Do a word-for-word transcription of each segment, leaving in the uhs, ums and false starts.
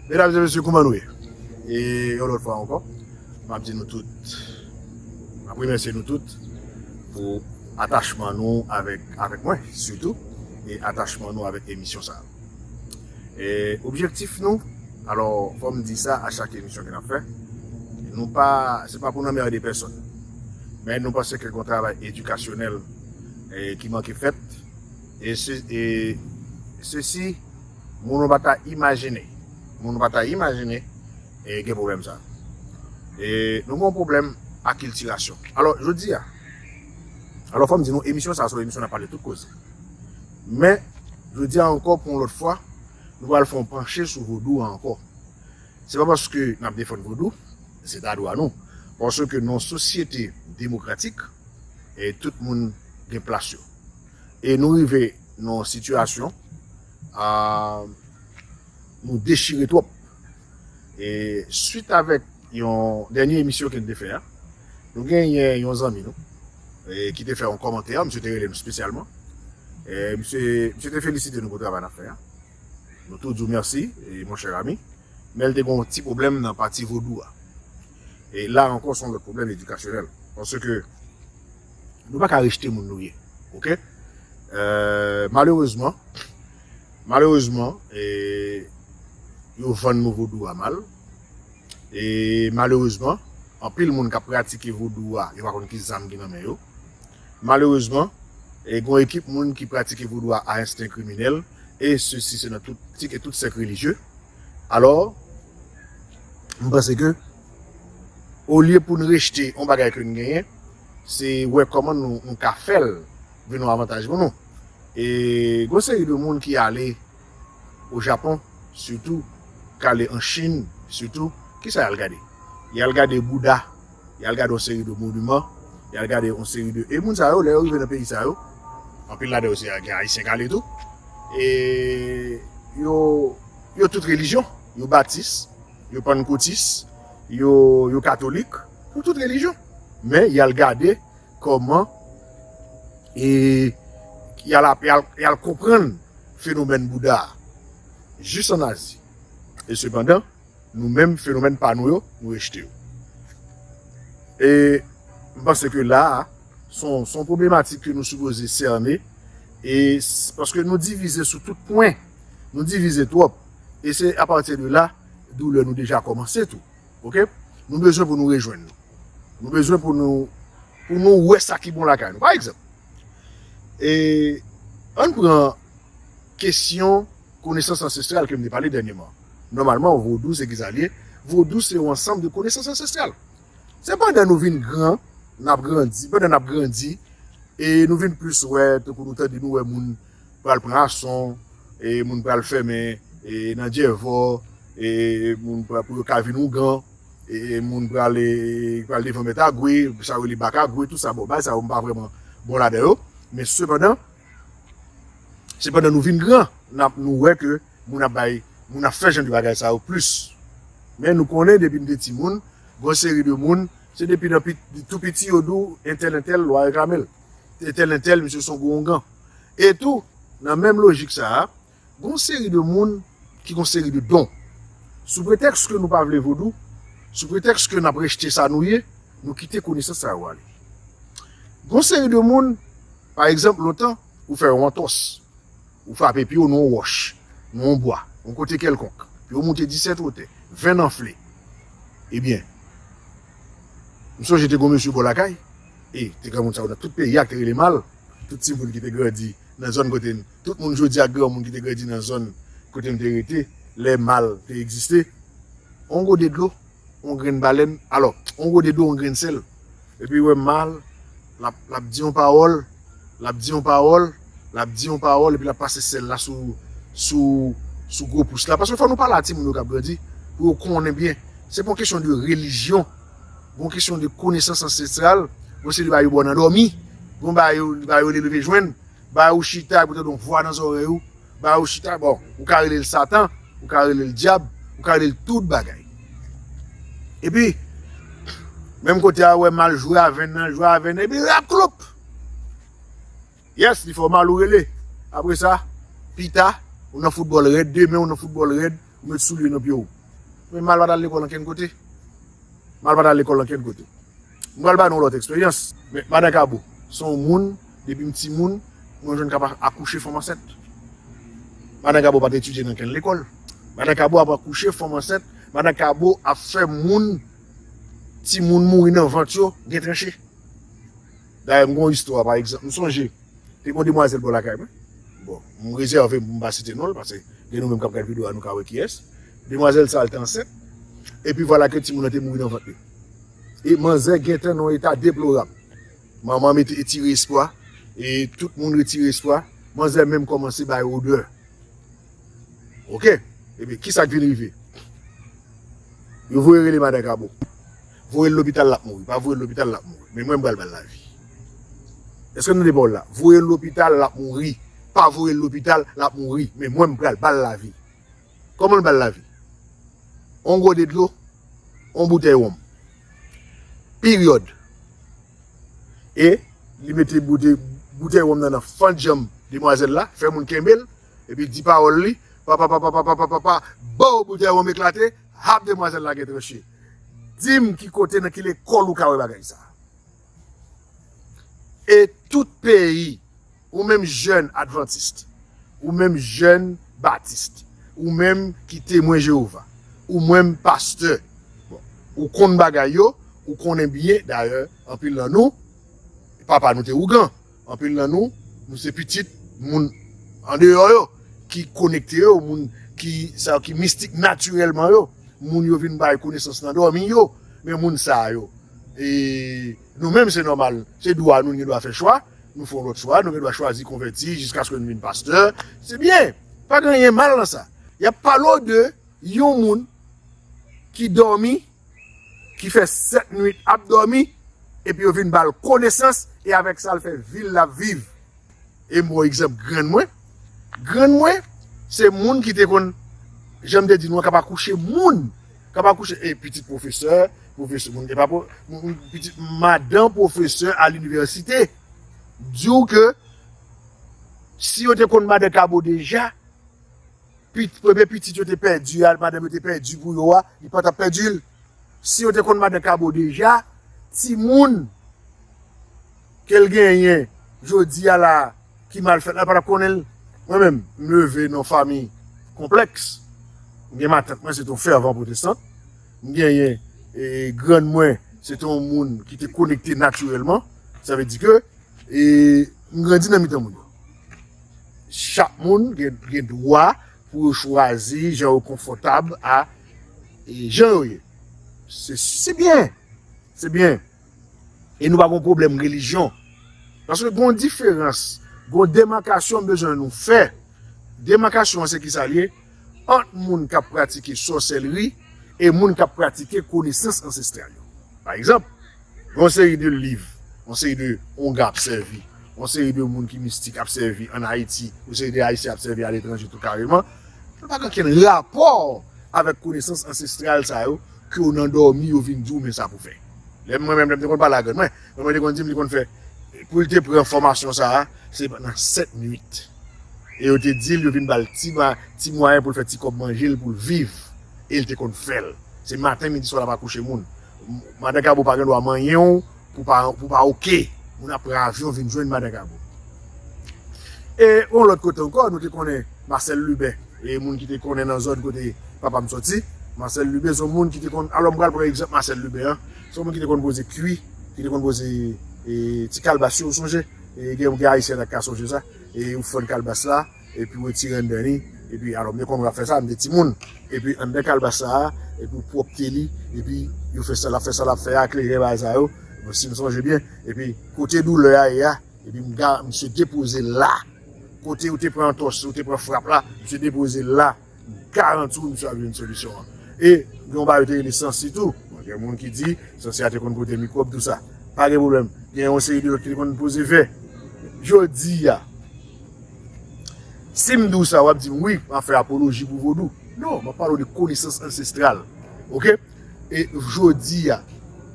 Medam e mesye, kouman nou ye? E yon lòt fwa ankò, m ap di nou tout, m ap remèsye nou tout pou atachman nou avèk, avèk mwen, sitou, e atachman nou avèk emisyon sa a. E objektif nou, alò, fò m di sa a chak emisyon ke n ap fè, nou pa, se pa pou n anmède pèsòn, men nou panse ke gen yon travay edikasyonèl, e, ki manke fèt, e se, e sesi, moun ou pa ta imajine, moun ou pa ta imajine, e gen pwoblèm sa. E nou gen yon pwoblèm akiltirasyon. Alò, jodi a, alò, fò m di nou, emisyon sa a se yon emisyon n ap pale tout koze. Men, jodi a ankò, pou yon lòt fwa, nou pral fè yon panche sou vodou a ankò. Se pa paske n ap defann vodou, se ta dwa nou. Paske nan yon sosyete demokratik, e tout moun gen plas yo. E nou rive nan yon sitiyasyon, a, nou dechire twòp. E swit avèk yon dènye emisyon ke n te fè a, nou genyen yon zanmi nou, e ki te fè yon kòmantè, misye te rele nou espesyalman. E misye, misye te felisite nou pou travay n ap fè a. Nou tou di w mèsi, e, mon cher ami. Men l te gen yon ti pwoblèm nan pati vodou a. E la ankò, se yon lòt pwoblèm edikasyonèl. Paske nou pa ka rejte moun nou ye. Oke? E, malerezman, malerezman, e, yo vann nou vodou a mal. E malerezman, anpil moun k ap pratike vodou a, yo pa konn ki zam ki nan men yo. Malerezman, e gen yon ekip moun ki pratike vodou a a ensten kriminèl, e sesi se nan tout, ti ke tout sèk relijye. Alò, m panse ke, olye pou n rejte yon bagay ke n genyen, se wè kòman nou, nou ka fè l vin yon avantaj pou nou. E gen yon seri de moun ki ale o Japon, sitou, k ale an Chin, sitou, kisa y al gade? Y al gade Bouda, y al gade yon seri de moniman, y al gade yon seri de, e moun sa yo, lè yo rive nan peyi sa yo, anpil ladan yo se gen Ayisyen k ale tou, e yo, yo tout relijyon, yo batis, yo pannkotis, yo, yo katolik, yo tout relijyon. Men y al gade kòman, e, y al, y al, y al konprann fenomèn Bouda a jis ann Azi. E sepandan, nou menm, fenomèn pa nou yo, nou rejte yo. E m panse ke la a, se yon, se yon pwoblematik ke nou sipoze sène, e s-, paske nou divize sou tout pwen, nou divize twòp, e se apati de la, doulè nou deja kòmanse tou. Oke? Nou bezwen pou nou rejwenn nou. Nou bezwen pou nou, pou nou wè sa ki bon lakay nou. Pa egzanp, e, ann pran kesyon konesans ansestral ke m te pale dènyèman. Nòmalman, vodou se ki sa l ye? Vodou se yon ansanm de konesans ansestral. Se pandan nou vin gran, n ap grandi, pandan n ap grandi, e nou vin plis wè, tankou nou tande, nou wè moun pral pran ason, e moun pral fèmen, e nan djèvò, e moun pral, pou yo ka vin ougan, e moun pral, e, pral devan mèt agwe, sa yo rele bak agwe, tout sa, bon, bagay sa yo, m pa vrèman bon ladan yo. Men sepandan, sepandan nou vin gran, n ap, nou wè ke moun ap bay, moun ap fè jan de bagay sa yo plis. Men nou konnen depi n te timoun, gen yon seri de moun, se depi nan pit-, tou piti yo di w, entèl, entèl, lwa reklame l. Entèl, entèl, misye se yon gwo oungan. E tou, nan menm lojik sa a, gen yon seri de moun ki gen yon seri de don. Sou pretèks ke nou pa vle vodou, sou pretèks ke n ap rejte sa nou ye, nou kite konesans sa yo ale. Gen yon seri de moun, pa egzanp, lontan, ou fè yon antòs, ou frape pye w nan yon wòch, nan yon bwa, yon kote kèlkonk, pye w moute disèt wotè, ven anfle. Ebyen, m sonje te gen yon mesye bò lakay, e te gen moun sa yo nan tout peyi a ki te rele Mal, tout timoun ki te grandi nan zòn kote n, tout moun jodi a granmoun ki te grandi nan zòn kote m te rete, lè Mal te egziste, yon gode dlo, yon grenn balèn, alò, yon gode dlo, yon grenn sèl. Epi wè Mal, l ap, l ap di yon pawòl, l ap di yon pawòl, l ap di yon pawòl, epi l ap pase sèl la sou, sou, sou gwo pous la. Paske fò nou pale a timoun yo k ap grandi, pou yo konnen byen. Se pa yon kesyon de relijyon, yon kesyon de konesans ansestral, yon seri de bagay yo ba w nan dòmi, yon bagay yo, bagay yo rele leve jwenn, ba ou chita, epi w tande yon vwa nan zòrèy ou, ba ou chita, bon, ou ka rele l Satan, ou ka rele l dyab, ou ka rele l tout bagay. Epi, menm kote a, ou wè Mal jwe avè n nan, jwe avè n nan, epi rap klop! Yes, li fè w mal ou rele. Apre sa, pita, ou nan foutbòl rèd, demen ou nan foutbòl rèd, Ou met soulye nan pye w. Men mal pa t al lekòl ankenn kote. Mal pa t al lekòl ankenn kote. M pral ba nou lòt eksperyans. Men Madan Kabo, se yon moun, depi m timoun, mwen jwenn k ap akouche fanm ansent. Madan Kabo pa t etidye nan kenn lekòl. Madan Kabo ap akouche fanm ansent. Madan Kabo ap fè moun, timoun mouri nan vant yo, gen tranche. Dayè, m gen yon istwa, pa egzanp. M sonje, te gen yon demwazèl bò lakay mwen. Bon, m rezève pou m pa site non l, paske gen nou menm k ap gade videyo a, nou ka wè kiyès. Demwazèl sa a, l te ansent. Epi vwala ke timoun nan te mouri nan vant li. E manzè gentan nan yon eta deplorab. Manman mete retire espwa. E tout moun retire espwa. Manzè menm kòmanse bay odè. Oke? Ebyen, kisa k vin rive? Yo voye rele Madan Kabo. Voye l lopital, l ap mouri. Pa voye l lopital, l ap mouri. Men mwen, m pral ba l lavi. Èske n tande pawòl la? Voye l lopital, l ap mouri. Pa voye l lopital, l ap mouri. Men mwen, m pral ba l lavi. Kòman l ba l lavi? On gode dlo, on boutèy wonm. Peryòd. E li mete boute-, boutèy wonm nan, nan fann janm demwazèl la, fè moun kenbe l, epi di pawòl li, papa, papa, papa, papa, papa, bow, boutèy wonm eklate, hap, demwazèl la gen tranche. Di m ki kote, nan ki lekòl ou ka wè bagay sa. E tout peyi, ou menm jèn advantis, ou menm jèn batis, ou menm ki temwen Jewova, ou menm pastè, bon, ou konn bagay yo, ou konnen byen, dayè, anpil nan nou, papa nou te ougan, anpil nan nou, nou se pitit moun andeyò yo, ki konekte yo, moun ki, sa yo ki mistik natirèlman yo, moun yo vin bay konesans nan dòmi yo, men moun sa yo, e nou menm se nòmal, se dwa nou, nou gen dwa fè chwa, nou fè yon lòt chwa, nou gen dwa chwazi konvèti jiskaske nou vin pastè, se byen, pa gen anyen mal nan sa. Y ap pale w de yon moun ki dòmi, ki fè sèt nwit ap dòmi, epi yo vin ba l konesans, e avèk sa, l fè vi l ap viv. E m ba w egzanp grann mwen. Grann mwen, se moun ki te konn, jan m te di nou an, k ap akouche moun. K ap akouche, e pitit pwofesè, pwofesè, moun ki pa pwo-, moun, pitit madan pwofesè a linivèsite. Di w ke si yo te konn Madan Kabo deja, pit-, premye pitit yo te pèdi a, madanm yo te pèdi pou yo a, li pa t ap pèdi l. Si yo te konn Madan Kabo deja, timoun ke l genyen jodi a la, ki mal fèt la, l pa t ap konnen l. Mwen menm, m leve nan yon fanmi konplèks. M gen matant mwen, se te yon fèvan pwotestan. M genyen, e, grann mwen, se te yon moun ki te konekte natirèlman. Sa vle di ke, e, m grandi nan mitan moun yo. Chak moun gen, gen dwa pou yo chwazi jan yo konfòtab a, e, jan yo ye. Se, se byen. Se byen. E nou pa gen pwoblèm relijyon. Paske gen yon diferans, gen yon demakasyon bezwen nou fè. Demakasyon an se kisa l ye? Ant moun k ap pratike sòsèlri e moun k ap pratike konesans ansestral yo. Pa egzanp, gen yon seri de liv, yon seri de onga ap sèvi, yon seri de moun ki mistik ap sèvi ann Ayiti, yon seri de Ayisyen ap sèvi aletranje tou kareman. Yo pa gen okenn rapò avèk konesans ansestral sa yo ke w nan dòmi yo vin di w men sa pou fè. Lè mwen menm, lè m te konn pale a grann mwen, grann mwen te konn di m li konn fè, pou l te pran fòmasyon sa a, se nan sèt nwit. E yo te di l, yo vin ba l ti ma-, ti mwayen pou l fè ti kòb manje l, pou l viv. E l te konn fè l. Se maten, midi, swa l ap akouche moun. Madan Kabo pa gen dwa manyen w pou pa, pou pa oke. Moun ap pran avyon vin jwenn Madan Kabo. E yon lòt kote ankò, nou te konnen Marcel Lubin, e moun ki te konnen nan zòn kote papa m sòti, Marcel Lubin se yon moun ki te konn, alò m pral pran egzanp Marcel Lubin an, se yon moun ki te konn poze kwi, ki te konn poze, e, ti kalbas yo, ou sonje? E gen, gen Ayisyen k ka sonje sa, e ou fann kalbas la, epi w retire anndan li, epi alò m te konn ap fè sa, m te timoun, epi anndan kalbas sa a, epi w pwòpte li, epi yo fè sa, l ap fè sa, l ap fè a, klere bagay sa yo, bon, si m sonje byen, epi kote doulè a ye a, epi m ga-, misye depoze l la. Kote ou te pran antòs, ou te pran frap la, misye depoze l la. M garanti w, misye ap jwenn solisyon an. E gen yon bagay yo te rele sansi tou. Bon, gen moun ki di, sansi a te konn pote mikwòb, tou sa. Pa gen pwoblèm. Gen yon seri de lòt ki te konn poze vè. Jodi a, si m di w sa, w ap di m, wi, m ap fè apoloji pou vodou. Non, m ap pale w de konesans ansestral. Oke? E jodi a,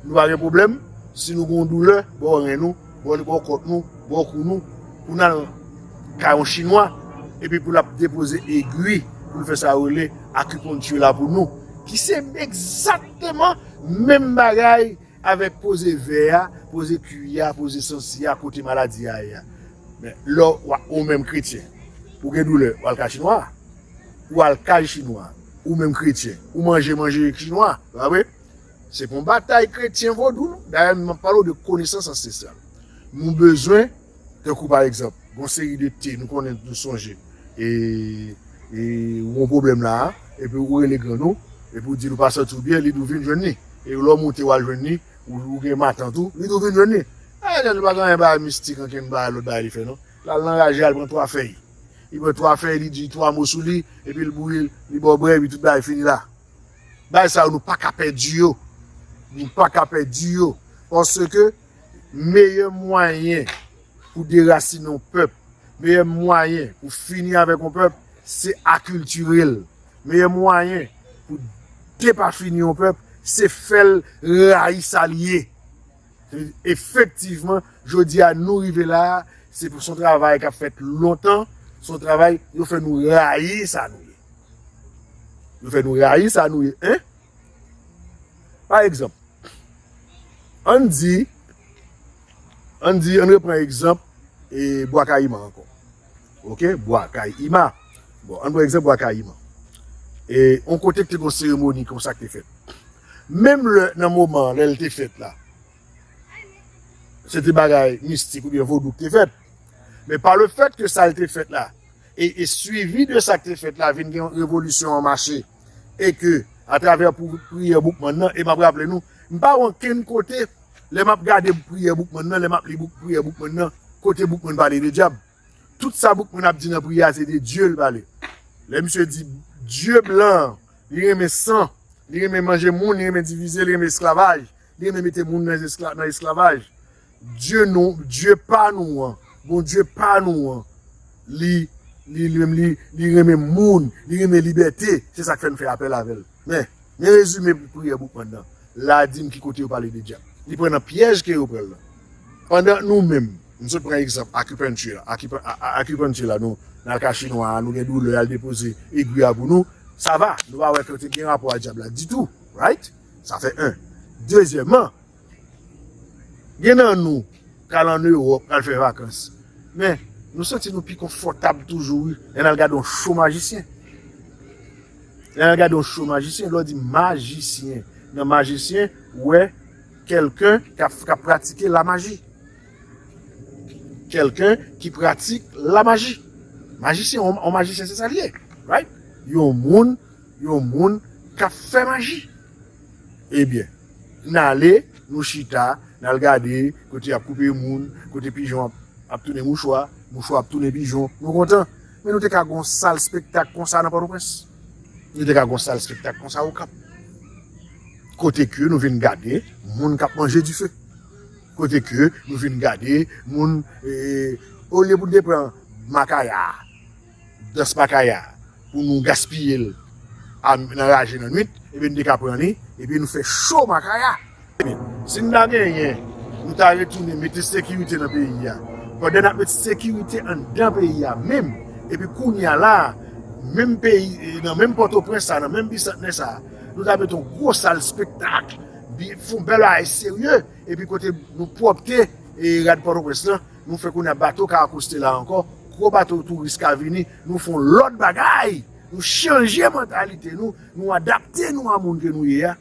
nou pa gen pwoblèm, si nou gen yon doulè, bò ren nou, bò, bò kòt nou, bò kou nou, pou n al kay yon chinwa, epi pou l ap depoze egwi pou l fè sa yo rele akipanti la pou nou, ki se egzakteman menm bagay avèk poze vè a, poze kwi a, poze sansi a, kote maladi a ye a. Men lè w, ou menm kretyen, ou gen doulè, w al kay chinwa, ou al kay chinwa, ou menm kretyen, ou manje manje chinwa, pa vre? Se pa yon batay kretyen vodou, non. Dayè, m ap pale w de konesans ansestral. Nou bezwen, tankou pa egzanp, gon seri de te, nou konnen, nou sonje, e, e ou gon pwoblèm la a, epi ou rele grann ou, epi ou di l ou pa santi w byen, li di w vin jwenn li. E lè w moute w al jwenn li, ou, ou gen matant ou, li di w vin jwenn li. E, jan nou pa gen anyen bagay mistik, ankenn bagay, lòt bagay li fè, non. L al nan raje, al pran twa fèy. Li pran twa fèy, li di twa mo sou li, epi l bouyi l, li ba w brè, epi tout bagay fini la. Bagay sa yo, nou pa ka pèdi yo. Nou pa ka pèdi yo. Paske meyè mwayen pou derasinen yon pèp, meyè mwayen pou fini avèk yon pèp, se akiltire l. Meyè mwayen pou depafini yon pèp, se fè l rayi sa l ye. Efektivman, jodi a nou rive la a, se pou, se yon travay k ap fèt lontan, se yon travay yo fè nou rayi sa nou ye. Yo fè nou rayi sa nou ye, en? Pa egzanp, ann di, ann di, ann repran egzanp, e, Bwa Kayiman ankò. Oke? Bwa Kayima. Bon, ann pran egzanp Bwa Kayiman. E, yon kote k te gen yon seremoni konsa k te fèt. Menm lè, nan moman lè l te fèt la, se te bagay mistik oubyen vodou k te fèt. Men pa le fèt ke sa l te fèt la, e, e swivi de sa k te fèt la, vin gen yon revolisyon an mache, e ke, atravè pou, priyè Boukman nan, e m ap raple nou, m pa wè okenn kote, lè m ap gade priyè Boukman nan, lè m ap li Bouk-, priyè Boukman nan, kote Boukman pale de dyab. Tout sa Boukman ap di nan priyè a, se de Dye l pale. Lè misye di, Dye blan, li renmen san, li renmen manje moun, li renmen divize, li renmen esklavaj, li renmen mete moun nan eskla-, nan esklavaj. Dye nou, Dye pa nou an, Bondye pa nou an, li, li, li menm, li, li renmen moun, li renmen libète, se sa k fè n fè apèl avè l. Men, men rezime priyè Boukman nan. La di m ki kote yo pale de dyab. Li pran nan pyèj ke yo pran l lan. Pandan nou menm, m sot pran egzanp, acupuncture la, acupu-, a, a, acupuncture la, nou, n al kay chinwa a, nou gen doulè, al depoze egwi a pou nou, sa va, nou pa wè ke te gen rapò a dyab la ditou, right? Sa fè en. Dezyèmman, gen nan nou k al ann Ewòp, k al fè vakans. Men, nou santi nou pi konfòtab toujou, wi, lè n al gade yon cho majisyen. Lè n al gade yon cho majisyen, lè w di majisyen, nan majisyen, ou wè kèlken k ap, k ap pratike lamaji. Kèlken ki pratik lamaji. Majisyen, yon, yon majisyen, se sa l ye, right? Yon moun, yon moun k ap fè maji. Ebyen, n ale, nou chita, n al gade kote y ap koupe moun, kote pijon ap, ap tounen mouchwa, mouchwa ap tounen pijon. Nou kontan. Men nou te ka gon sal spektak konsa nan Pòtoprens. Nou te ka gon sal spektak konsa Okap. Kote ke nou vin gade moun k ap manje dife. Kote ke nou vin gade moun, e, olye pou n te pran makaya, dans makaya, pou nou gaspiye l a, nan raje nan nwit, ebyen n te ka pran li, epi nou fè cho makaya. Si n ta genyen, nou ta retounen mete sekirite nan peyi a. Pandan n ap met sekirite anndan peyi a menm, epi kounye a la, menm peyi, nan menm Pòtoprens sa, nan menm Bisantnè sa, nou ta mete yon gwo sal spektak, bi-, fè yon bèl bagay serye, epi kote nou pwòpte, e, rad Pòtoprens lan, nou fè kounye a bato ka akoste la ankò, gwo bato touris ka vini, nou fè yon lòt bagay, nou chanje mantalite nou, nou adapte nou a moun ke nou ye a.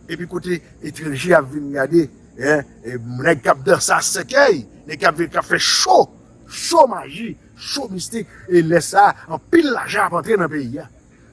Epi kote etranje ap vin gade, en, e, nèg k ap danse a sèkèy, nèg k ap vin, k ap fè cho, cho maji, cho mistik, e lè sa a, anpil lajan ap antre nan peyi a.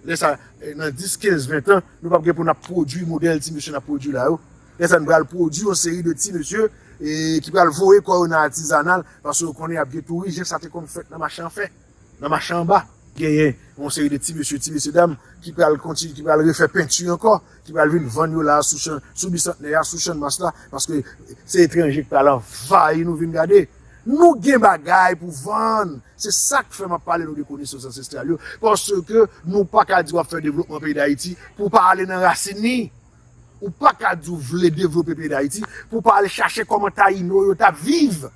Lè sa a, e, nan dis, kenz, ven tan, nou p ap gen pou n ap pwodui modèl ti mesye n ap pwodui la yo. Lè sa a, nou pral pwodui yon seri de ti mesye, e, ki pral voye kò yo nan atizanal, paske yo konnen y ap gen touris, jan sa te konn fèt nan mache an fè, nan mache anba. Genyen yon seri de ti mesye, ti mesye dam ki pral kontinye, ki pral refè penti ankò, ki pral vin vann yo la sou chan, sou Bisantnè a, sou Channmas la, paske se etranje ki pral anvayi nou, vin gade. Nou gen bagay pou vann. Se sa k fè m ap pale nou de konesans ansestral yo. Paske nou pa ka di w ap fè devlopman peyi Dayiti pou w pa ale nan rasin li. Ou pa ka di w vle devlope peyi Dayiti pou w pa al chache kòman Tayino yo t ap viv.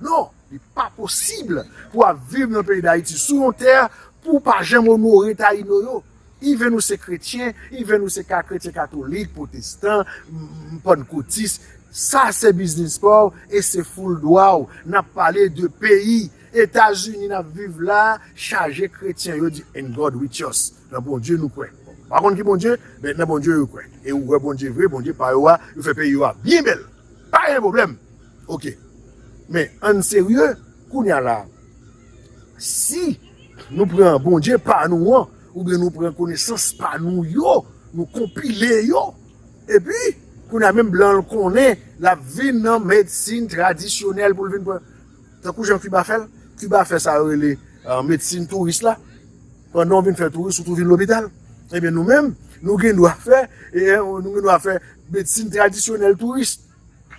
Non, li pa posib pou w ap viv nan peyi Dayiti sou yon tè pou w pa janm onore Tayino yo. Even ou se kretyen, even ou se ka kretyen katolik, pwotestan, m- m- pannkotis, sa se biznis pa w e se full dwa w. N ap pale de peyi Etazini n ap viv la, chaje kretyen yo di, "In God we trust." Nan Bondye nou kwè. Pa konn ki Bondye, men nan Bondye yo kwè. E ou wè Bondye vre, Bondye pa yo a, yo fè peyi yo a byen bèl. Pa gen pwoblèm. Oke. Men ann serye, kounye a la, si nou pran Bondye pa nou an, oubyen nou pran konesans pa nou yo, nou konpile yo, epi kounye a menm blan an konnen l ap vin nan medsin tradisyonèl pou l vin pran. Tankou jan Kiba fè l, Kiba fè sa yo rele medsin touris la. Pandan w vin fè touris, ou tou vin lopital. Ebyen nou menm, nou gen dwa fè, e, nou gen dwa fè medsin tradisyonèl touris.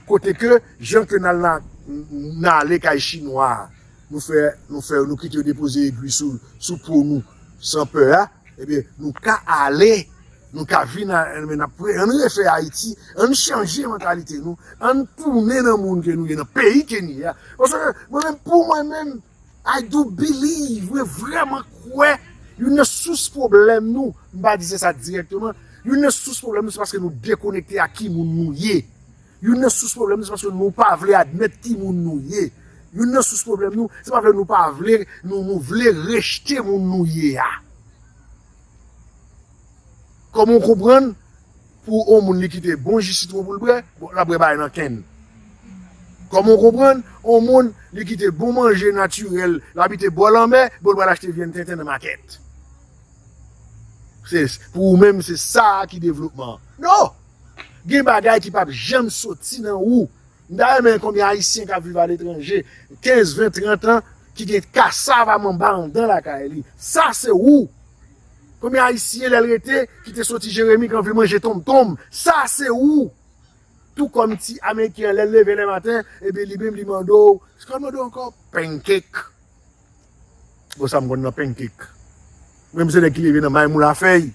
Kote ke, jan ke n al nan, n ale kay chinwa a, nou fè, nou fè, nou kite yo depoze egwi sou, sou po nou, san pè a, ebyen, nou ka ale, nou ka vin a, men n ap pre- ann refè Ayiti, ann chanje mantalite nou, ann tounen nan moun ke nou ye, nan peyi ke nou ye a. Paske mwen menm, pou mwen menm, I do believe, mwen vrèman kwè, youn nan sous pwoblèm nou, m pa di se sa dirèkteman, youn nan sous pwoblèm nou se paske nou dekonekte ak ki moun nou ye. Youn nan sous pwoblèm nou se paske nou pa vle admèt ki moun nou ye. Youn nan sous pwoblèm nou, se pa vle nou pa vle, nou, nou vle rejte moun nou ye a. Kòman w konprann pou yon moun li kite bon ji sitwon pou l bwè, bon, l ap bwè bagay nan kenn. Kòman w konprann yon moun li kite bon manje natirèl, l abite bò lanmè, bon, l pral achte vyann tenten nan makèt. Se, pou ou menm, se sa a ki devlopman an. Non! Gen bagay ki p ap janm soti nan ou. M ta renmen konbyen Ayisyen k ap viv aletranje, kenz, ven, trant an, ki gen kasav a manba anndan lakay li. Sa se ou. Konbyen Ayisyen lè l rete, ki te soti Jeremi, k anvi manje tonmtonm. Sa se ou. Tou kòm ti Ameriken an, lè l leve lè maten, ebyen li menm li mande w, sa l mande w ankò? Pancake. Bon, sa m konn nan pancake. Mwen, m se nèg ki leve nan may moulafèy.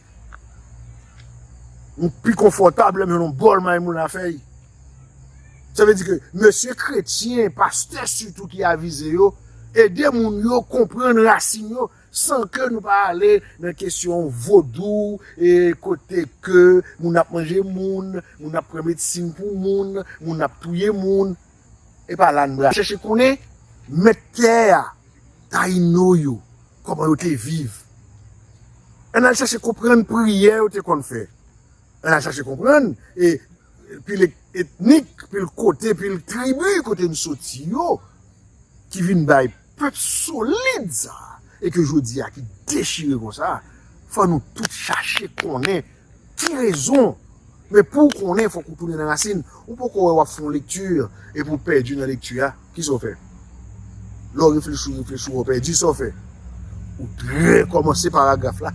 M pi konfòtab lè m jwenn yon bòl may moulafèy. Sa vle di ke mesye kretyen, pastè sitou ki avize yo, ede moun yo konprann rasin yo san ke nou pa ale nan kesyon vodou, e kote ke moun ap manje moun, moun ap pran medsin pou moun, moun ap touye moun. E pa la n pral chèche konnen mèt tè a, Tayino yo, kòman yo te viv. Ann al chèche konprann priyè yo te konn fè. Ann al chèche konprann, e, pil et- etnik, pil kote, pil tribi kote n soti yo, ki vin bay pèp solid sa a, e ke jodi a ki dechire konsa, fò nou tout chache konnen ki rezon. Men pou w konnen, fòk ou tounen nan rasin. Ou poko wè w ap fè yon lekti, epi w pèdi nan lekti a. Kisa w fè? Lè w reflechi, w reflechi, w pèdi, sa w fè? Ou rekòmanse paragraf la.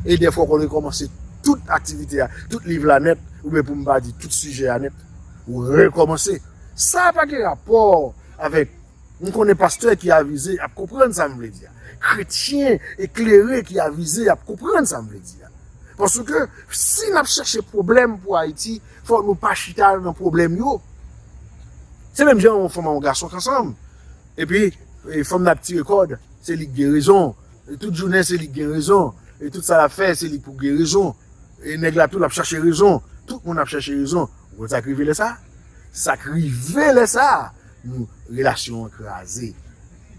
E dèfwa, w konn rekòmanse tout aktivite a, tout liv la nèt, oubyen pou m pa di tout sijè a nèt. Ou rekòmanse. Sa pa gen rapò avèk M konnen pastè ki avize ap konprann sa m vle di a. Kretyen eklere ki avize ap konprann sa m vle di a. Paske si n ap chèche pwoblèm pou Ayiti, fòk nou pa chita nan pwoblèm yo. Se menm jan yon fanm ak yon gason k ansanm. Epi, e, fanm nan ap tire kòd, se li k gen rezon. E tout jounen, se li k gen rezon. E tout sa l ap fè, se li pou gen rezon. E nèg la tou, l ap chache rezon. Tout moun ap chache rezon. Ou konn sa k rive lè sa? Sa k rive lè sa, nou, relasyon an kraze.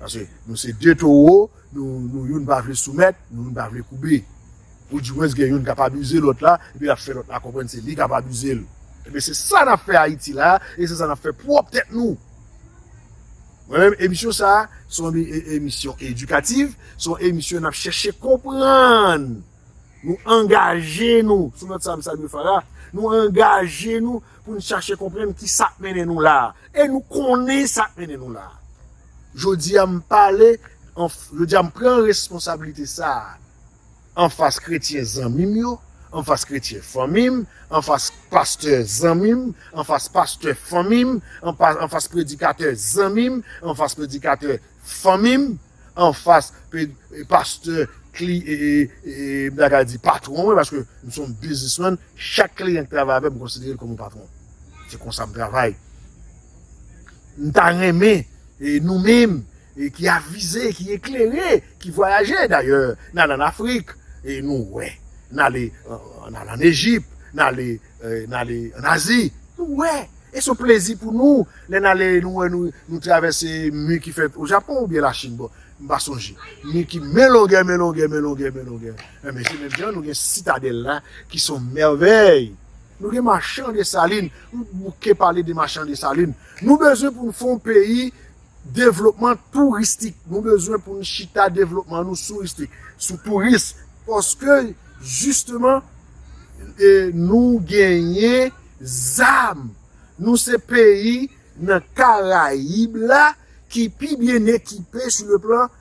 Paske nou se de towo, nou, nou youn pa vle soumèt, nou youn pa vle koube. Oudimwens gen youn k ap abize lòt la, epi l ap fè lòt la konprann se li k ap abize l. Ebyen, se sa n ap fè Ayiti la, e se sa n ap fè pwòp tèt nou. Mwen menm, emisyon sa a, se yon e- e- emisyon edikatif, se yon emisyon n ap chèche konprann. Nou angaje nou, sou nòt sa a, m salye Farah, nou angaje nou pou n chache konprann ki sa k mennen nou la a. E nou konnen sa k mennen nou la a. Jodi a, m pale, an f- jodi a, m pran responsablite sa a. Anfas kretyen zanmi m yo, anfas kretyen fanmi m, anfas pastè zanmi m, anfas pastè fanmi m, anpa- anfas predikatè zanmi m, anfas predikatè fanmi m, anfas pe- pastè kli- e- e- e- m ta ka di patwon mwen, paske m se yon biznismann, chak kliyan k travay avè m, m konsidere l kòm yon patwon. Se konsa m travay. M ta renmen, e, nou menm, e ki avize, ki eklere, ki vwayaje. Dayè, n al ann Afrik, e nou wè. N ale, euh, n al ann Ejip, n ale, euh, n ale ann Azi, nou wè. E se yon plezi pou nou, lè n ale, nou wè, nou, nou travèse mi ki fèt o Japon oubyen Lachin, bon, m pa sonje. Mi ki men longè, men longè, men longè, men longè. Enben, se menm jan nou gen Sitadèl la, ki se yon mèvèy. Nou gen Machan Desalin, nou bouke pale de Machan Desalin. Nou bezwen pou n fè yon peyi devlopman touristik. Nou bezwen pou n chita devlopman nou touristik, sou touris. Paske, jisteman, e, nou genyen zam. Nou se peyi nan Karayib la ki pi byen ekipe sou le plan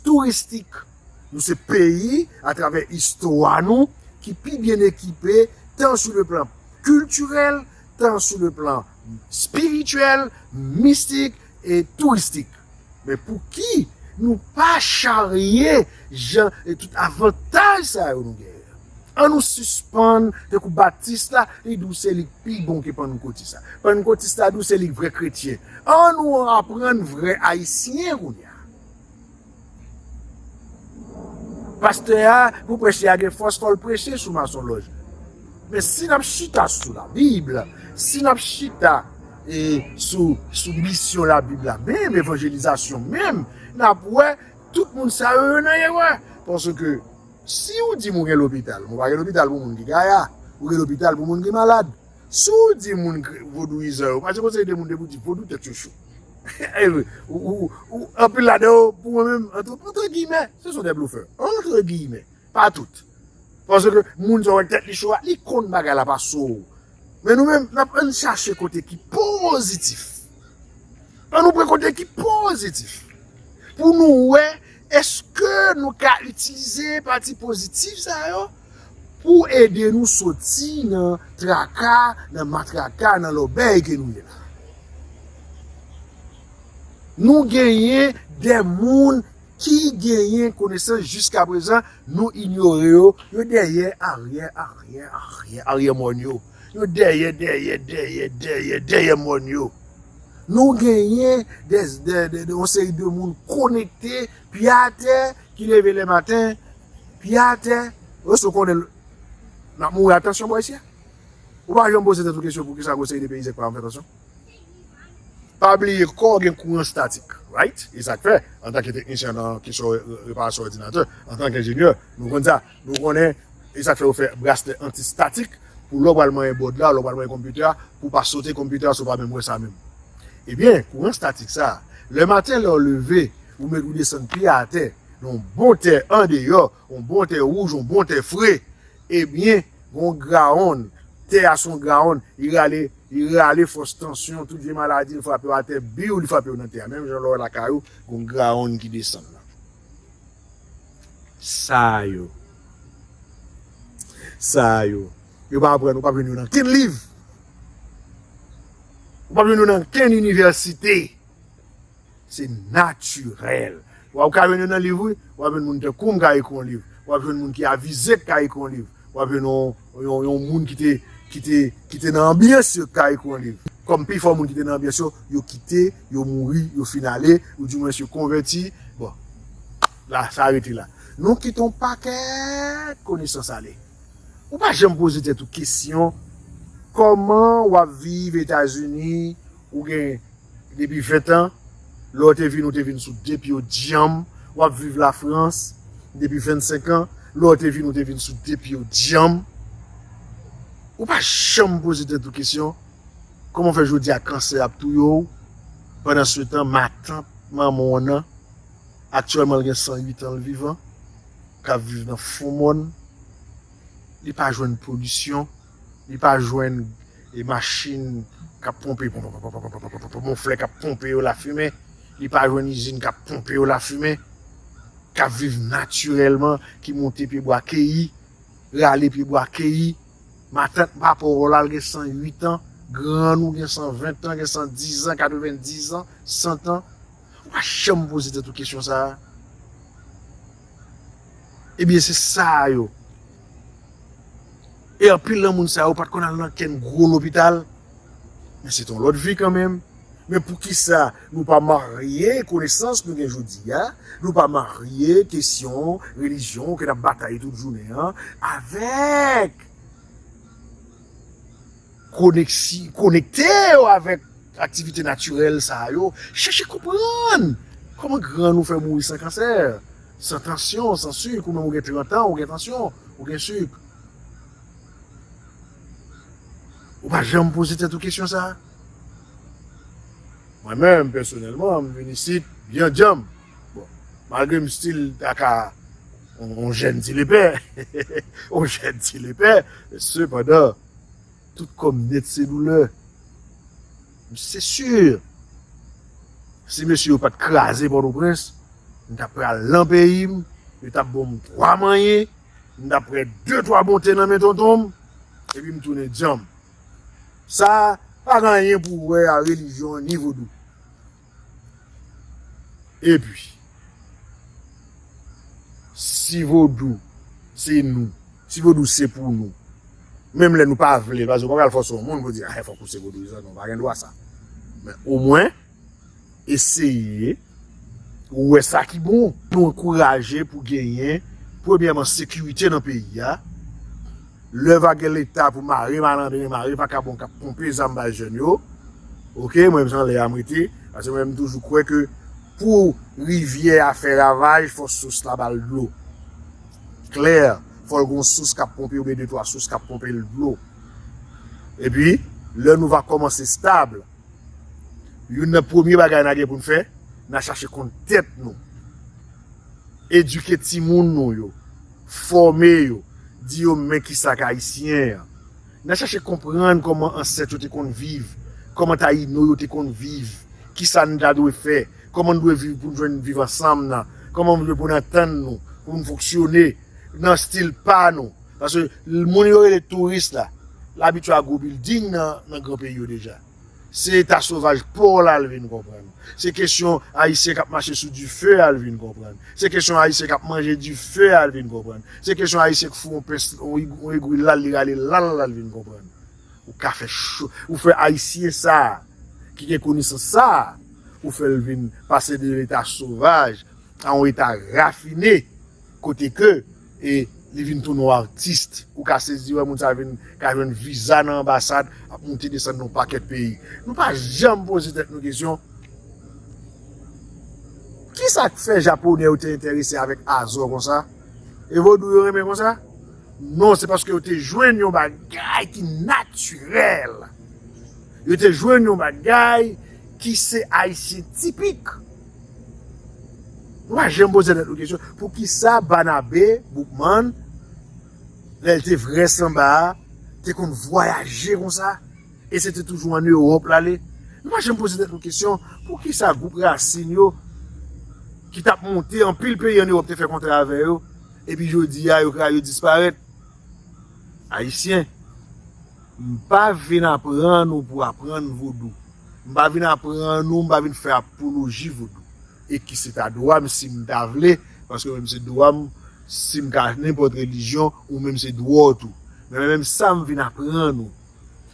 touristik. Nou se peyi, atravè istwa nou, ki pi byen ekipe, tan sou le plan kiltirèl, tan sou le plan espirityèl, mistik e touristik. Men pouki nou pa charye jan e tout avantaj sa yo nou genyen? An nou sispann, tankou Batis la, li di w se li k pi bon ke pannkotis la. Pannkotis la di w se li k vrè kretyen. An nou aprann vrè ayisyen kounye a. Pastè a, pou preche a, gen fòs fò l preche sou masonlòj. Men si n ap chita sou Labib, si n ap chita e sou, sou misyon Labib la menm, evanjelizasyon menm, n ap wè tout moun sa yo, yo nan erè. Paske si w di m ou gen lopital, men w pa gen lopital pou moun ki gaya, ou gen lopital pou moun ki malad. Si w di moun kre-, vodouyizan yo, paske gon seri de moun depi w di vodou tèt yo cho. Anpil ladan yo, pou mwen menm, antre, antre giyimè, se son dè blofè. Antre giyimè, pa tout. Paske moun sa w wè tèt li cho a, li konn bagay la pa cho. Men nou menm, n ap ann chache kote ki pozitif. An nou pran kote ki pozitif. Pou nou wè, èske nou ka itilize pati pozitif sa yo pou ede nou soti nan traka, nan matraka, nan lòbèy ke nou ye la. Nou genyen de moun ki genyen konesans jiskaprezan, nou inyore yo, yo dèyè aryè, aryè, aryè, aryè mòn yo. Yo dèyè, dèyè, dèyè, dèyè, dèyè mòn yo. Nou genyen de, de, de, de, yon seri de moun konekte, pye atè, ki leve lè maten, pye atè. Yo sou konnen n ap mouri a tansyon bò isi a. Ou pa janm poze tèt ou kesyon poukisa gon seri de peyizan pa janm fè tansyon? Pa bliye kò gen kouran statik, right? E sa k fè, antanke teknisyen nan kesyon re-, re-, reparasyon òdinatè, antanke enjenyè, nou konn sa. Nou konnen, e sa k fè yo fè braslè antistatik pou lè w pral manyen bòd la, lè w pral manyen konpitè a, pou w pa sote konpitè a si w pa menm wè sa menm. Ebyen, kouran statik sa, lè maten lè w leve, ou met ou desann pye atè, nan yon bon tè andeyò, yon bon tè wouj, yon bon tè fre, ebyen, gon grawonn, tè a se yon grawonn, li rale, li rale fòs tansyon, tout vye maladi, li frape w atè, biw, li frape w nan tè a. Menm jan lè w lakay ou, gon grawonn ki desann nan. Sa yo. Sa yo. Yo pa aprann, ou p ap jwenn yo nan kenn liv. Ou p ap jwenn yo nan kenn inivèsite. Se natirèl. W ap ka jwenn yo nan liv, wi. W ap jwenn moun tankou m ka ekri yon liv. W ap jwenn moun ki avize k ka ekri yon liv. W ap jwenn yon, yon, yon moun ki te, ki te, ki te nan anbyans yo k ka ekri yon liv. Kòm pifò moun ki te nan anbyans yo, yo kite, yo mouri, yo fin ale, oudimwens yo konvèti. Bon, la, sa rete la. Nou kite yon pakèt konesans ale. Ou pa janm poze tèt ou kesyon, kòman w ap viv Etazini, ou gen depi ven tan, lè w te vin, ou te vin sou de pye w djanm, w ap viv Lafrans depi vennsenk an, lè w te vin, ou te vin sou de pye w djanm. Ou pa janm poze tèt ou kesyon, kòman fè jodi a kansè ap touye w, pandan se tan, matant manman w nan, aktyèlman, l gen san uit an, l vivan, k ap viv nan fon mòn, li pa jwenn polisyon, li pa jwenn e machin k ap ponpe, pon, pon, pon, pon, pon, pon, pon, pon, pon, flè k ap ponpe yo lafimen, li pa jwenn izin k ap ponpe yo lafimen, k ap viv natirèlman, ki monte pyebwa keyi, rale pyebwa keyi. Matant papa w la, l gen san uit an, grann ou gen san ven an, gen san diz an, katrevendiz an, san an. Ou pa janm poze tèt ou kesyon sa a? Ebyen, se sa yo. E anpil nan moun sa yo pa t konn al nan kenn gwo lopital. Men se t yon lòt vi kanmenm. Men poukisa nou pa marye konesans nou gen jodi a, nou pa marye kesyon relijyon ke n ap batay tout jounen an avèk koneksi-, konekte yo avèk aktivite natirèl sa yo. Chèche konprann kòman grann ou fè mouri san kansè, san tansyon, san sik, ou menm ou gen trant an, ou gen tansyon, ou gen sik. Ou pa janm poze tèt ou kesyon sa a? Mwen menm, pèsonèlman, m vin isit byen djanm. Bon, malgre m still ta ka on, on jèn ti lepè, on jèn ti lepè, sepandan, tout kò m nèt se doulè. Se si, si mesye yo pa t kraze Pòtoprens, m t ap pral nan peyi m, yo t ap ban m twa manyen, m t ap pran de twa bonte nan men tonton m, epi m tounen djanm. Sa pa gen anyen pou wè a relijyon ni vodou. Epi, si vodou se nou, si vodou se pou nou, menm lè nou pa vle l, paske ou pa pral fòse yon moun pou di, "Ah, fòk ou se vodouyizan," non, pa gen dwa sa. Men omwen, eseye wè sa ki bon. Nou ankouraje pou genyen, premyèman, sekirite nan peyi a. Lè va gen Leta pou mare malandren, mare vakabon k ap ponpe zam bay jèn yo. Oke, mwen menm se anlè a m rete. Paske mwen menm m toujou kwè ke pou rivyè a fè ravaj, fò sous la ba l dlo. Klè, fò l gen yon sous k ap ponpe oubyen de twa sous k ap ponpe l dlo. Epi, lè nou va kòmanse stab, youn nan premye bagay n a gen pou n fè, n a chache konn tèt nou. Edike timoun nou yo, fòme yo, di yo men kisa k ayisyen an. N a chache konprann kòman ansèt yo te konn viv, kòman Tayino yo te konn viv, kisa n ta dwe fè, kòman n dwe viv pou n jwenn viv ansanm nan, kòman n dwe pou n antann nou, pou n fonksyone nan estil pa nou. Paske moun yo rele touris la, l abitye a gwo bilding nan, nan gran peyi yo deja. Se eta sovaj pò la l vin konprann. Se kesyon ayisyen k ap mache sou dife a l vin konprann. Se kesyon ayisyen k ap manje dife a l vin konprann. Se kesyon ayisyen k foure yon pens, yon ig-, yon egwi la, li rale la, la, la l vin konprann. Ou ka fè cho, ou fè ayisyen sa a, ki gen konesans sa a, ou fè l vin pase de leta sovaj a yon eta rafine, kote ke, e, li vin tounen yon atis. Ou ka sezi wè moun sa vin ka jwenn viza nan anbasad, ap monte desann nan yon pakèt peyi. Nou pa janm poze tèt nou kesyon, kisa k fè Japonè yo te enterese avèk Azò konsa? E vodou yo renmen konsa? Non, se paske yo te jwenn yon bagay ki natirèl. Yo te jwenn yon bagay ki se ayisyen tipik. Nou pa janm poze tèt nou kesyon, poukisa Banabe Boukman, lè l te vrè sanba a, te konn vwayaje konsa? E se te toujou ann Ewòp l ale? Nou pa janm poze tèt nou kesyon, poukisa gwoup rasin yo, ki t ap monte, anpil peyi ann Ewòp te fè kontra avè yo, epi jodi a, yo kra-, yo disparèt? Ayisyen, m pa vin aprann ou pou aprann vodou. M pa vin aprann ou, m pa vin fè apoloji vodou. E ki se ta dwa m si m ta vle, paske mwen menm se dwa m, si m ka nenpòt relijyon, ou menm se dwa w tou. Men mwen menm sa m vin aprann ou.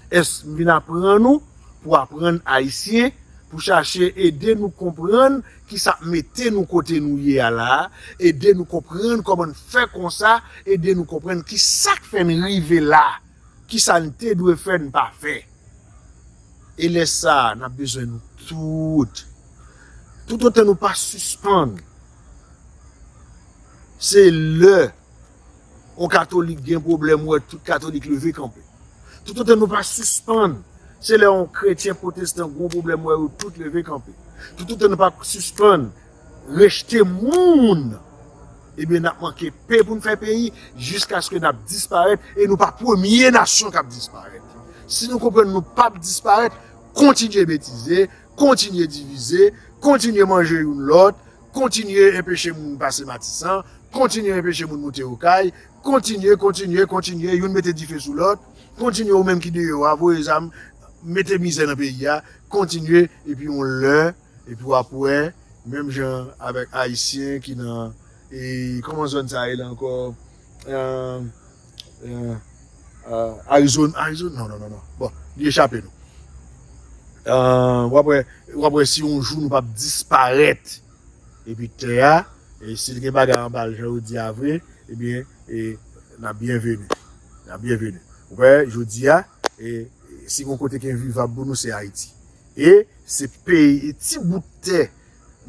Èske m vin aprann ou pou aprann ayisyen, pou chache ede nou konprann kisa k mete nou kote nou ye a la a, ede nou konprann kòman n fè konsa, ede nou konprann kisa k fè n rive la, kisa n te dwe fè n pa fè. E lè sa a, n ap bezwen nou tout. Toutotan nou pa sispann, se lè yon katolik gen pwoblèm, ou wè tout katolik leve kanpe. Toutotan nou pa sispann, se lè yon kretyen pwotestan gen yon pwoblèm, ou wè yo tout leve kanpe. Toutotan nou pa sispann rejte moun, ebyen n ap manke pe pou n fè peyi, jiskaske n ap disparèt, e nou pa premye nasyon k ap disparèt. Si nou konprann nou p ap disparèt, kontinye betize, kontinye divize, kontinye manje youn lòt, kontinye enpeche moun pase Matisan, kontinye enpeche moun moute Okay, kontinye, kontinye, kontinye, youn mete dife sou lòt, kontinye ou menm ki deyò a, voye zam, mete mizè nan peyi a, kontinye, epi yon lè, epi w ap wè, menm jan avèk Ayisyen ki nan, e, kòman zòn sa rele ankò? Eh, eh, eh, Arizona, Arizona? Non, non, non, non. Bon, li echape nou. Ah, w ap wè, w ap wè si yon jou nou p ap disparèt. Epi tè a, e si l gen bagay anba l, jan yo di a vre, ebyen, e, n ap byenveni. N ap byenveni. Ou wè, jodi a, e, si gon kote ki envivab pou nou, se Ayiti. E se peyi, e ti bout tè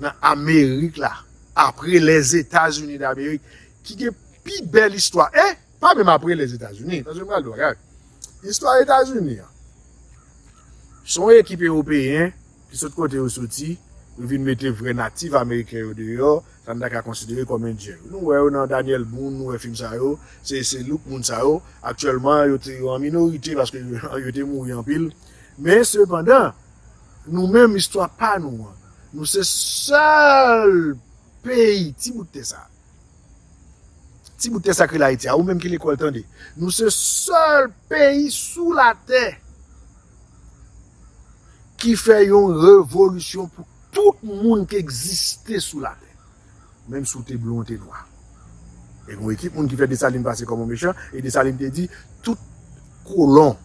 nan Amerik la, apre Lèzetazini Damerik, ki gen pi bèl istwa. E pa menm apre Lèzetazini, paske m pral di w bagay. Istwa Etazini an, se yon ekip ewopeyen ki sot kote yo soti, yo vin mete vrè natif ameriken yo deyò, sa n ta ka konsidere kòm endyen yo. Nou wè yo nan Daniel Boone, nou wè fim sa yo, se, se look moun sa yo. Aktyèlman, yo te, yo an minorite paske yo, yo te mouri anpil. Men sepandan, nou menm, istwa pa nou an, nou se sèl peyi, ti bout tè sa. Ti bout tè sa k rele Ayiti a, ou menm ki lekòl tande. Nou se sèl peyi sou latè ki fè yon revolisyon pou tout moun ki egziste sou latè. Menm si w te blan, w te nwa. E gon ekip moun ki fè Desalin pase kòm yon mechan, e Desalin te di, tout kolon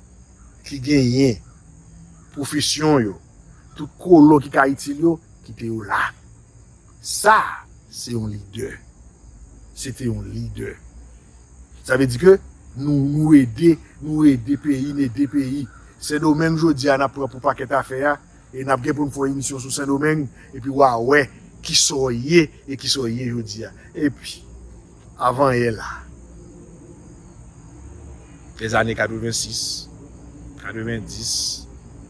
ki genyen pwofesyon yo, tout kolon ki ka itil yo, kite yo la. Sa, se yon lidè. Se te yon lidè. Sa vle di ke nou, nou ede, nou ede peyi, n ede peyi. Sendomeng jodi a n ap pran pou pakèt afè a, e n ap gen pou n fè yon emisyon sou Sendomeng, epi w a wè kisa w ye e kisa w ye jodi a. Epi, avan yè la, lèzane katrevensis, katrevendis,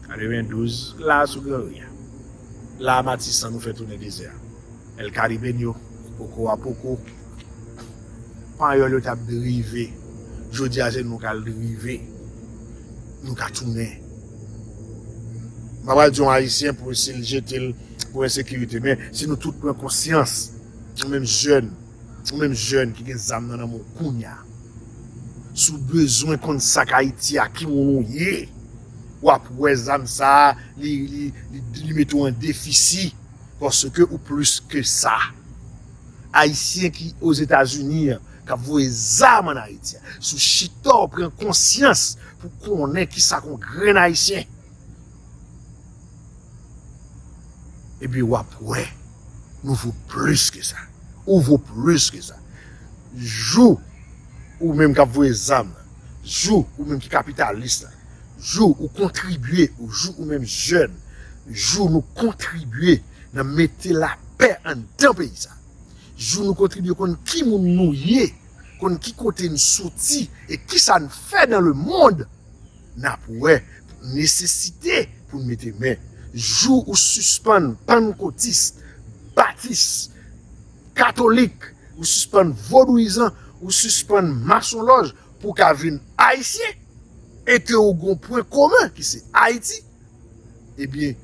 katrevendouz, la a sou Gran Ri a. La a Matisan nou fè tounen dezè a. El Caribeño, poko a poko. Panyòl yo t ap drive. Jodi a se nou k al drive. Nou ka tounen. M pa pral di yon Ayisyen pou si l jete l pou ensekirite, men si nou tout pran konsyans, nou menm jèn, ou menm jèn ki gen zam nan nan men w kounye a, si w bezwen konn sa k Ayiti a, ki moun ou ye, w ap wè zam sa a, li, li, li, li mete w an defisi, paske ou plis ke sa. Ayisyen ki Ozetazini an, k ap voye zam ann Ayiti a, si w chita w pran konsyans pou konnen kisa k yon grenn Ayisyen, ebyen, w ap wè, nou vo plis ke sa. Ou vo plis ke sa. Jou ou menm k ap voye zam nan, jou ou menm ki kapitalis la, jou ou kontribye, ou jou ou menm jèn, jou nou kontribye nan mete lapè anndan peyi sa, jou nou kontribye konn ki moun nou ye, konn ki kote n soti e kisa n fè dans le monde, n ap wè nesesite pou n mete men. Jou ou sispann pannkotis, batis, katolik, ou sispann vodouyizan, ou sispann masonlòj pou w ka vin ayisyen, e ke ou gon pwen komen ki se Ayiti, ebyen,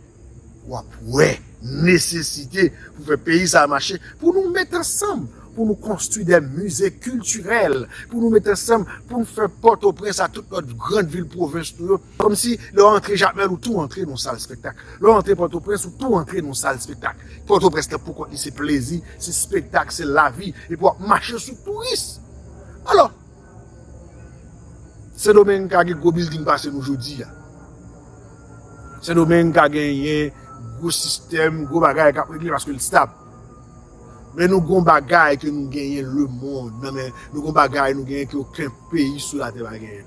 w ap wè nesesite pou fè peyi sa a mache, pou nou met ansanm, pou nou konstwi de mize kiltirèl, pou nou met ansanm, pou nou fè Pòtoprens a tout lòt grann vil pwovens nou yo. Kòmsi lè w antre Jakmèl, ou tou antre nan yon sal espektak. Lè w antre Pòtoprens, ou tou antre nan yon sal espektak. Pòtoprens nan poukont li se plezi, se espektak, se lavi, epi w ap mache sou touris. Alò, Sendomeng ka gen gwo bilding pase nou jodi a. Sendomeng ka genyen gwo sistèm, gwo bagay k ap regle paske l stab. Men nou gon bagay ke nou genyen lemonn nan men, nou gon bagay nou genyen ke okenn peyi sou latè pa genyen.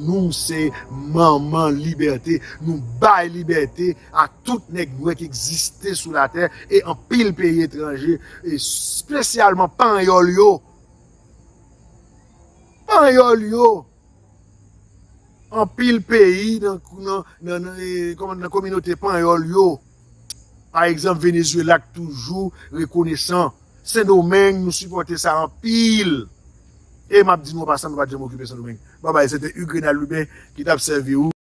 Nou se manman libète, nou bay libète a tout nèg nwè ki egziste sou latè e anpil peyi etranje, espesyalman panyòl yo. Panyòl yo, anpil peyi nan, nan, nan, nan, eh, kòman, nan kominote panyòl yo. Pa egzanp, Venezuela k toujou rekonesan. Sendomeng, nou sipòte sa anpil. E m ap di nou an pasan, nou pa t janm okipe Sendomeng. Babay, se te Hugues Renald Lubin ki t ap sèvi ou.